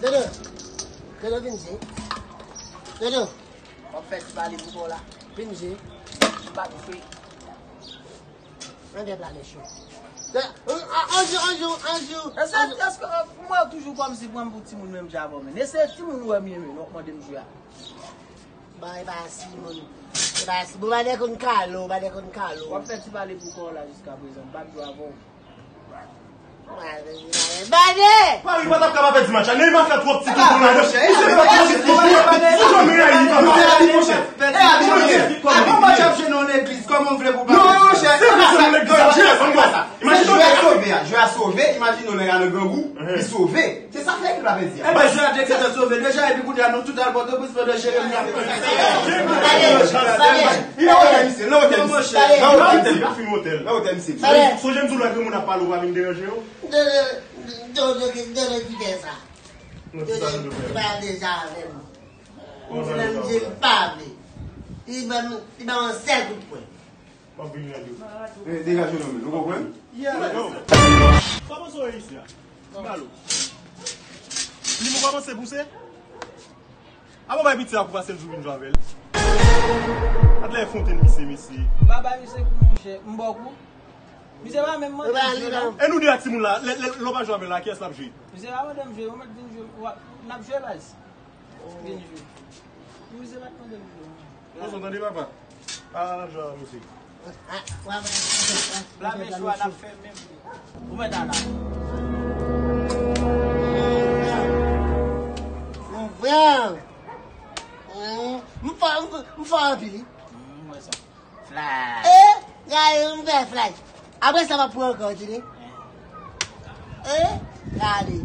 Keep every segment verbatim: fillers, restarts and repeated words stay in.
Dodo, Dodo, vin jwe. Dodo, w ap fè ti pale pou kò w la. Vin jwe. M pa pou fè. Mande pla de cho. Anjou, anjou, anjou. Èske, èske, pou mwen, toujou kòmsi pran m pou timoun menm jan avè w, men. E se timoun ou wè m ye, men, w ap mande m jwe a. Bon, e pa timoun. E pa timoun. Ou pa de konn kalo, ou pa de konn kalo. W ap fè ti pale pou kò w la jiska prezan. M pa t jwe avè w. Bade! Paris pa t ap ka pa pèdi match la. Neymar fè twòp ti toutou ladan. Neymar fè twòp ti toutou. Ou janm reyaji, papa. Monchè, monchè. Monchè, avan match ap jwe nan legliz, kòman w vle pou... Non, monchè, se pa sa. Legliz ap jwe, konn sa. Imajine w jwe a sove a. Jwe a sove, imajine w nèg la nan grangou, li sove. Se sa k fè ekip la pèdi a. Enben, jwe a deklare sove deja, epi kounye a nou tout al Pòtoprens pandan Jeremi ap... Nan otèl misye, nan otèl misye. Nan otèl misye. Nan otèl misye. Sonje m di w lè granmoun ap pale, ou pa vin deranje yo. Dodo, Dodo, Dodo, kite sa. Dodo, li pa deja avè m. Ou di menm di l pa vle. Li ban m, li ban m yon sèl kout pwen. M ap vin ranje w. Eh, degaje w nan men, nou konprann? Yo. Kòman sa w ye isi a? Malo. Li mou kòmanse pouse? Avan bay piti a kou pase l jou vin jwe avè l. Gad lè fontenn misye, mesye. M pa bay misye kou, monchè. M ba w kou. Misye pa menm mande m jwe non. E nou de a timoun la, lè, lè, lè w pa jwe avè l la, kiyès l ap jwe? Misye pa mande m jwe, ou mèt vin jwe, w ap, n ap jwe baz. Vin jwe. Misye pa t mande m jwe non. Bon, sa w tande papa? Pa al jwe avè misye. Bla men chwa n ap fè menm. Ou mèt al la. Mon frè, m fò, m fò, m fò anpil wi. M wè sa. Flash. E, gade, m fè flash. Apre sa, m ap pran ankò, tande. E, gade.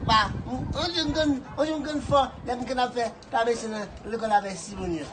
Ba, m, on jou m konn, on jou m konn fò, lè m konn ap fè travèse nan lekòl avè Simonia.